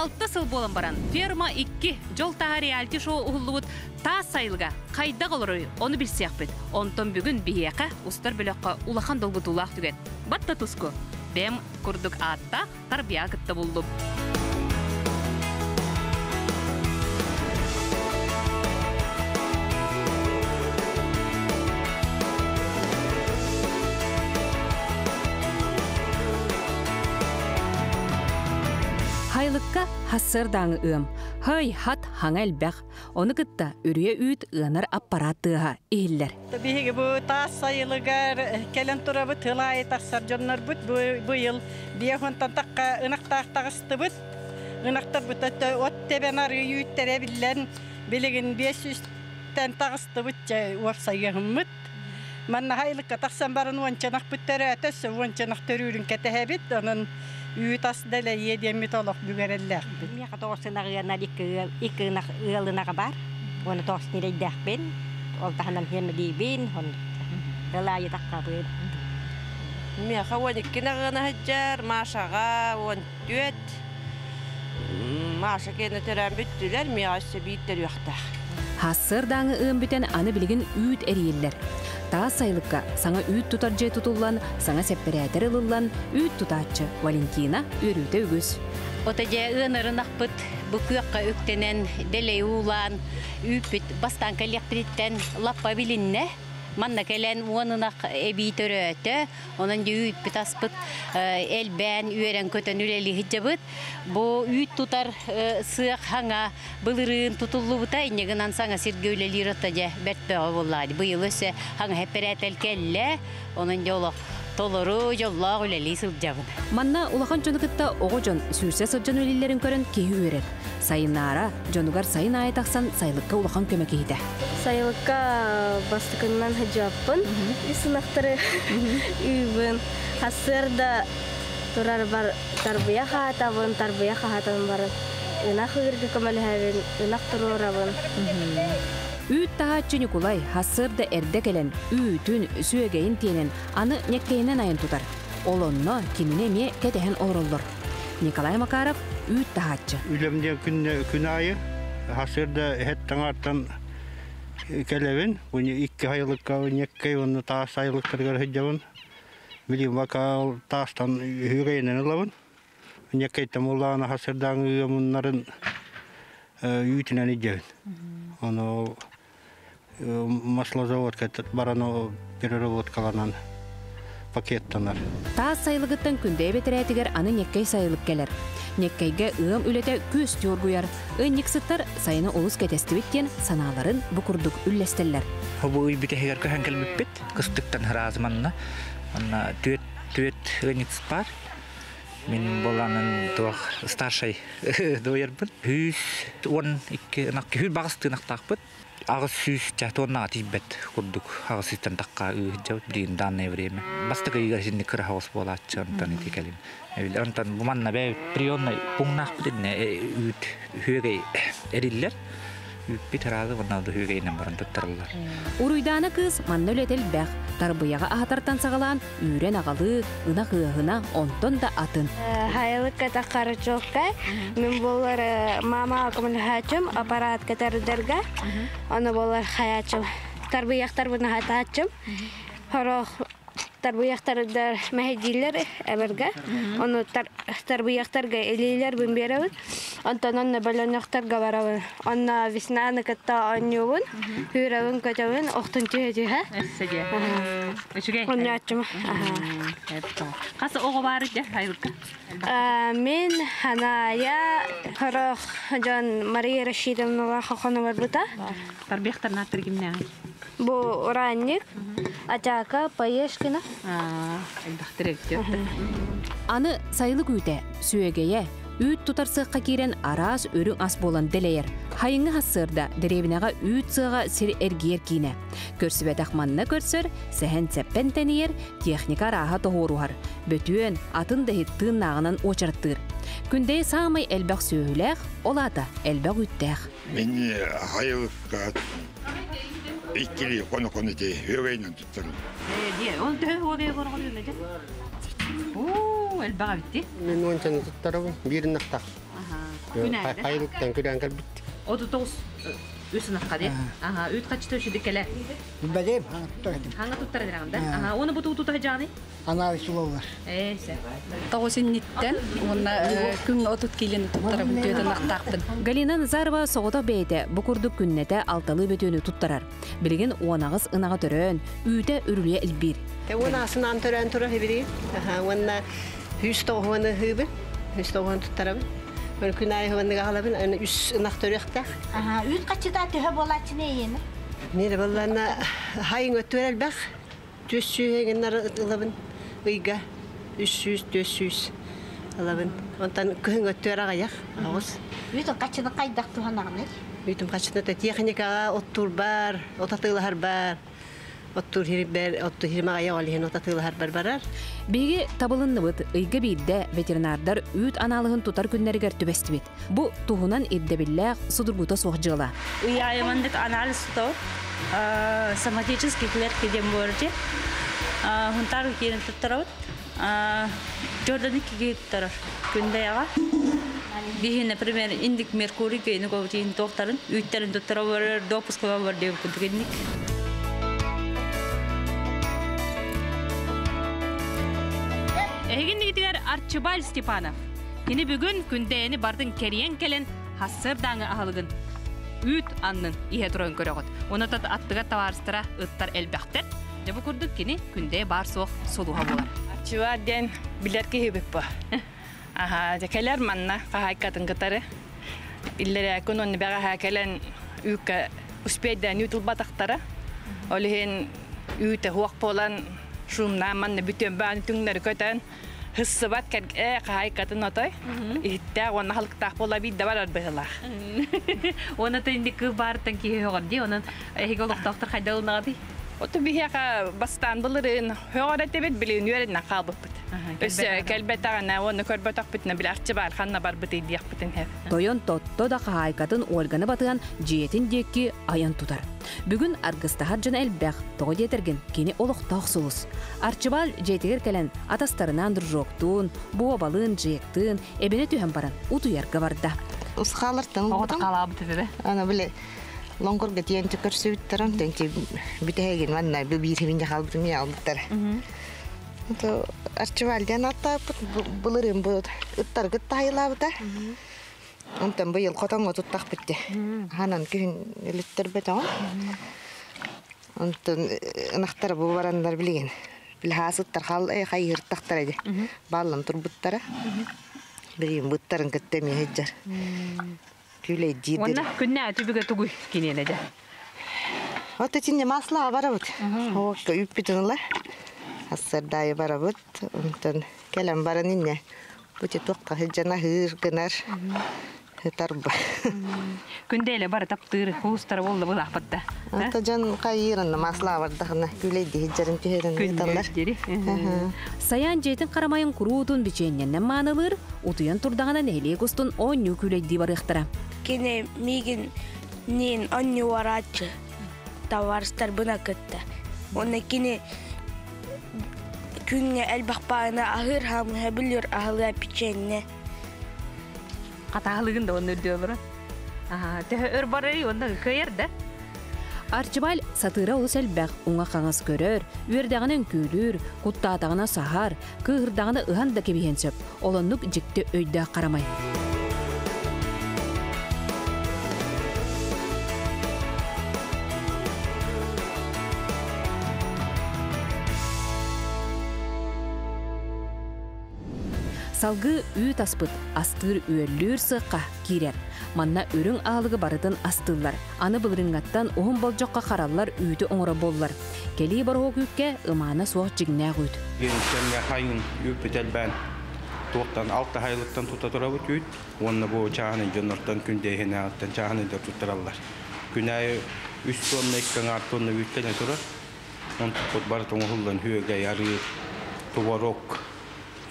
6 сыл буолан баран, Ферма 2 дьол таһа реалити-шоу уһуллубут таас сайылыга хайдах олоруй, ону билсиэхпит. Онтон бүгүн биһиэхэ устар бөлөххө улахан долгутуулаах түгэн. Батта туску. Бэм курдук ааттаах тарбыйаҕа кытта буллум. Хайлыкка хассыардааҥы ыам, хай-хат хаҥа элбэх, ону кытта үрүйэ үүт ыанар аппараат тыаһа иһиллэр. Биһиги бу таас сайылыгар кэлэн турабыт, тыл аайы тахсар дьоннорбут быйыл биэһунтан тахха ынахтаах таҕыстыбыт. Ынахтарбыт от тэбэн арыы үүттэрэ биллэн билигин 500-тэн таҕыстыбыт чэ уопсайыаһыммыт. Манна сайылыкка тахсан баран уончанахпыт төрөөтө, өссө уончанах төрүүрүн кэтэһэбит. Онон үүт ас дэлэйиэ диэммит олох бүгэрэллээхпит. Миэхэ тоҕус ынах ыанар икки ынах ыал ынаҕа баар. Уонна тоҕус ньирэйдээхпин. Ол таһынан хиэмэлиибин, ыал аайы таххабын. Миэхэ 12 ынах ыана сылдьар, Машаҕа 14. Маша киэнэ төрөөн бүттүлэр, миэхэ өссө биир төрүөхтээх. Сарсыардааҥы ыам бүтэн аны билигин үүт эрийиллэр. Таас сайылыкка саҥа үүт тутар дьиэ тутуллан, саҥа сэппэрээтэр ылыллан, үүт тутааччы Валентина үөрүүтэ үгүс. Ото дьэ ыанарын-ахпыт бу күөххэ үктэнэн, дэлэй уулаан, үүппүт бастаан кэлиэхпититтэн лаппа билиннэ. Манна кэлэн уон ынах эбии төрөөтө. Онон дьэ үүппүт-аспыт элбээн, үөрэн-көтөн үлэлии сылдьабыт. Бу үүт тутар сыах хаҥа былырыын тутуллубута, инньэ гынан саҥа сиргэ үлэлиир отто дьэ бэрт бөҕө буоллаҕа. Быйыл өссө хаҥа эпэрээтэл кэллэ. Онон дьэ олох толору дьоллоох үлэлии сылдьабын. Манна улахан дьону кытта оҕо дьон сүүрсэ сылдьан үлэлииллэрин көрөн киһи үөрэр. Сайыннаара дьонугар сайын аайы тахсан сайылыкка улахан көмө киһитэ. Сайылыкка бастакыннан сылдьыбаппын. Үс ынахтары ыыбын. Сарсыарда турарбар тарбыйах аатабын, тарбыйах аһатан баран ынах ыырга көмөлөһөбүн, ынах туруорабын. Үүт таһааччы Ньукулай сарсыарда эрдэ кэлэн, үүтүн, сүөгэйин тиэнэн, аны ньэккэйинэн айан тутар. Ол онно кинини эмиэ кэтэһэн олороллор. Николай Макаров үүт таһааччы. Үлэм диэн күн, күн аайы сарсыарда эһэт таҥааттан кэлэбин. Уни икки айылыкка ньэккэй уонна таас айылыктарыгар сылдьабын. Билим бакаал таастан үһүгэйинэн ылабын. Ньэккэйтэн буоллаҕына сарсыардааҥы ыамыннарын үүтүнэн илдьэбин. Ону маслозаводка баран переработкаланан пакеттанар. Таас сайылыгыттан Күндэйэ бэтэрээтигэр аны Ньэккэй сайылык кэлэр. Ньэккэйгэ ыам үлэтэ күөстүү оргуйар. Ыанньыксыттар сайыны олус кэтэстибит диэн санааларын бу курдук үллэстэллэр. Бу ый бүтэһигэр көһөн кэлбиппит. Кыстыктан ыраас манна. Манна түөрт түөрт ыанньыксыт баар. Мин буолаанын туох старшай дуойарбын. 112 ынах күһүр баҕас тыынахтаахпыт. 800 тоннаҕа тиийбэт курдук аҕыс сүүстэн тахха ыыһдьабыт билигин данное время. Бастакы ыйыгар итинник кыра хаос буолааччы онтон ити кэлин. Онтон бу манна бэйэ приемнай пуҥнаахпыт иннэ үүт үһүөгэй эриллэр. Үүппүт ыраазы уонна үһүөгэйинэн баран туттарыллар. Уруйдаана кыыс манна үлэтэ элбэх. Тарбыйаҕа аһатартан саҕалаан үүрэн аҕалыы, ынах ыаһына, онтон да атын. Хайылыкка таххарычокка мин буолар мама көмөлөһөөччүм аппарат кэтэрдэргэ ону буолар хаячым тарбыйахтарбын аһатааччым хорох тарбыйахтардар мэһэйдииллэр эбэргэ ону тарбыйахтарга илиилэрбин биэрэбин онтон онно бөлөнөхтөргө барабын Онно веснаны кытта оонньуубун, үүрэбин, көтөбүн, охтун түһэ-түһэ. Үчүгэй. Оонньооччум. Хас оҕо баар дьэ айылка? Мин Ханая хорох дьон Мария Рашидовнала хохону барбыта. Тарбиахтарнаат кимнээҕий? Бу ураанньык, Атяка, Поешкина. Элбэхтэр эбит. Аны сайылык үүтэ, сүөгэйэ, Үүт тутар сыахха киирэн араас үрүҥ ас буолан дэлэйэр. Хайыҥҥы сарсыарда дэриэбинэҕэ үүт сыаҕа сир эргийэр киинэ. Көрсүбэтэх манна көрсөр, сэһэн-сэппэн тэнийэр, техника арааһа тоһуоруһар. Бөтүөн, атын да иһит тыыннааҕынан уочараттыыр. Күндэйэ саамай элбэх сүөһүлээх, ол аата элбэх үүттээх. Мин хайылыкка иккилии хоно-хоно дии үөгөйүнэн туттарым. Ол төһө уогай хоно-хоно дьэ? Оо, элбэх эбит Мен уончаны туттарабын, биир ынахтаах. Хайылыктан күрэн кэлбит. 39 үс ынахха де. Аха, үүт качты өшүдү келе. Билбэдим, хаңа туттар этим. Хаңа туттар эдерагында. Аха, оны буту тута жаны. Анализ сулалар. Э, се. Тоғыз инниттен, уонна күн отут килени туттарабын түөтэн ақтаақпын. Галина Назарова соғыта бейте бу курдук күннете алталы бөтөнү туттарар. Билигин уонагыс ынага төрөн, үүтэ үрүлүе илбир. Уон асынан төрөн тура хибири. Аха, уонна хүс тоғуаны хыбын, хүс тоғуан туттарабын. Өн күн айы хуанныга халабын, аны үс ынақ төрөктах. Аха, үүт качыта төһө болачыны ейені. Нере баллана хайын өттүр элбэх. Түс сүйегеннер ылабын. Ыйга үс сүүс, төс сүүс ылабын. Онтан күһүн өттүр ағаяқ. Ағыз. Үүт качыны кайдак туханагны. Үйтүм качына та техникаға оттур бар, отатылар бар. Оттур хирбер, оттур хирмага олихин отатылар бар барар. Биги табылынныбыт ыйга биирде ветеринардар үүт аналыгын тутар күннәригер түбестибит. Бу туһунан ирдебиллээх судургута суох дьыала. Уяймандык анализ тутау. Соматический клетки дем боржи. Хунтар кирин туттарабыт. Жорданы киги туттарар. Күндә яга. Биһи, например, индик Меркурий кейни ковтин токтарын, үйттерин туттара барар, допуск бар деп күтүгенник. Эгин дигитигер Арчибаль Степанов. Кини бүгүн күндээни бардын кериен келен хассыр даңы ахалыгын. Үүт аннын ihe туран көрөгөт. Оны тат аттыга таварыстыра ыттар элбэхтер. Жабы курдук кини күндээ бар суох сулуха болар. Арчиба ден билер ки хибиппа. Аха, жекелер манна кахайкатын кытары. Иллере күн онны бага хакелен үүккэ успейден үт улбатактара. Олихин үүтэ хуак болан шумна манна бүтөн бааны түңнөр көтөн хыссыбат кэргэ кахайкатын отой. Ихтэ уонна халыктаах бола бидде барар быһылаах. Оны тэнди кы бартан ки хогорди, онон эһиге олохтоохтор хайдалынагады. Оту бихяка бастан былырын хөөрэ тебет билин үөрен хаалбыппыт. Өссө кэлбэтаҕана уонна көрбөтөхпүтүнэ биле арчы бар ханна барбыт идиэхпитин хеп. Тойон тотто да хаайкатын Ольганы батыган жиетин диэкки аян тутар. Бүгүн аргыстахар жана элбэх тоҕо диэтерген кини олохтоох сулус. Арчыбал жиэтигер кэлэн атастарынан дружоктуун, буобалыын жиектыын, эбине түһэн баран утуярга барда. Усхалартан Оҕото халаабыт этэ. Ана биле лонгорга тиен төкөрсүбүттерон тенки бүтәһеген манна бу бир химин халбытым я албыттар. То Арчыбалден аттапыт былырын бу ыттар гыттайлабыта. Онтан быйыл котоңго туттак битти. Ханан күн элеттер бетон. Онтан ынактар бу барандар билген. Билхасыттар хал хайыртактар эди. Баллан турбуттара. Билген буттарын кыттеми хеджар. Күлей дидер. Онна күннә түбүгө тугуй кинене жа. Ота чинне масла барабыт. Окка үппитин Ассырдайы барабыт. Онтан келем баран инне. Бути тоқта хеджана хыр гынар. Тарба. Күнделе бары таптыр, хуустар болду был ахпатта. Ата жан кайырын масла бардахына күлей хеджарын түһерин таллар. Саян жетин карамайын куруутун биченненнен маанылыр, утуян турдагана нехилиек устун онню күлейди барыктара. Кини мигин нин онню варачы. Таварыстар бына кытта. Оны кини күнне элбахпаына ахыр хамы билер ахылы печенье. Катаалыгын да онны үрдү Аха, төһө өр барый, онда кыйыр да. Арчыбал сатыра улус элбэх уңа қаңас көрөр, үердәгінен күлүр, куттаатағына сахар, кыһырдағына ыһан да кебиһен сөп, олоннук жикти өйдө карамай. Салгы үй таспыт, астыр үйеллүүр сыққа кирер. Манна үрің аалыгы барытын астылар. Аны былырыңаттан уһун болжоққа қараллар үйті оңыра боллар. Кели баруға күйікке ымана суақ жигнәг үйт. Генкенге хайын үп бән туақтан алты хайлыктан тута турабыт үйт. Онны бу чаһаны жоннортон күндейхине аттан чаһаны дер туттараллар. Күнәй 3 тонна 2 тонна үйткене турар. Он тупут бар тоңулдан хүүгә яры творог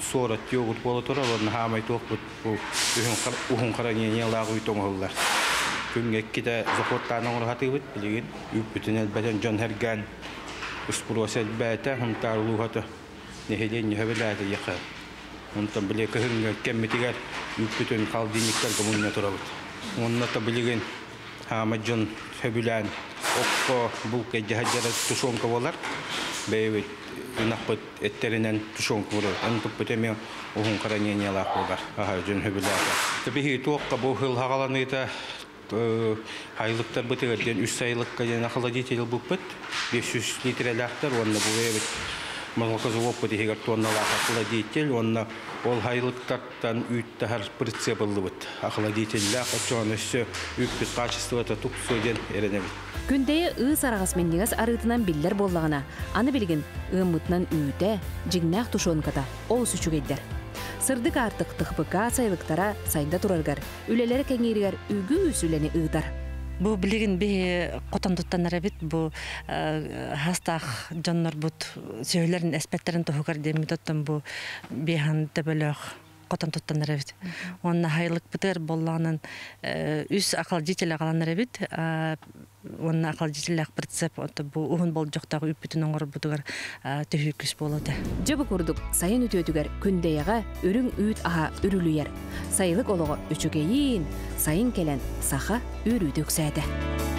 сорат йогурт бола турар, онны хамай туақпыт бу ухун караңы лагы тоңуллар. Күнгө ките захоттан оңор хатыбыт билигин үп бүтүн элбетен жон херген успурос элбете хунтар лухаты нехелен нехебеләте яха. Онтон били кыһыҥҥы кэммитигэр үүппүтүн холодильниктарга мунньа турабыт. Онно та билигин хаама дьон сөбүлээн окко булка дьаһадьара тушенка болар. Бэйэбит ынахпыт эттеринэн тушенка болар. Онтуппут эмиэ уһун хранениялаах болар. Аха дьон сөбүлээтэ. Биһи туохка бу хыл хагаланыыта айылыктар бытыгар диэн үс сайылыкка диэн охладитель буппут. 500 литрелээхтэр уонна бу бэйэбит молокозаводпут иһигэр тонналаах охладитель уонна ол айылыктартан үүт прицеп ыллыбыт. Охладителлээх оччоон өссө үүппүт качествота тупсуо диэн эрэнэбит. Күндэйэ ыы сарагас миннигас арыытынан биллэр боллаҕына, аны билигин ыаммытынан үүтэ, жигнээх тушенката олус үчүгэйдэр. Сырдык артык тыхпыка сайылыктара сайда тураргар, үлэлэри кэҥииригэр үгү үсүлэни ыытар. Бу билигин би хотон туттанар эбит бу хастаах дьоннорбут сөйлерин эспеттерин туһугар демит оттон бу бихан төбөлөөх хотон туттанар эбит. Онна хайлык бытыр боллаанан үс акалжитель агаланар эбит. Онна акалжитель прицеп отто бу уһун болжоктагы үппүтүн оңорбутугар төһүүкүс болот. Жабы курдук сайын үтүөтүгэр күндэйэҕэ үрүҥ үүт аһа үрүлүйэр. Сайылык олоҕо үчүгэйин, сайын кэлэн саха үрүүтү үксээтэ.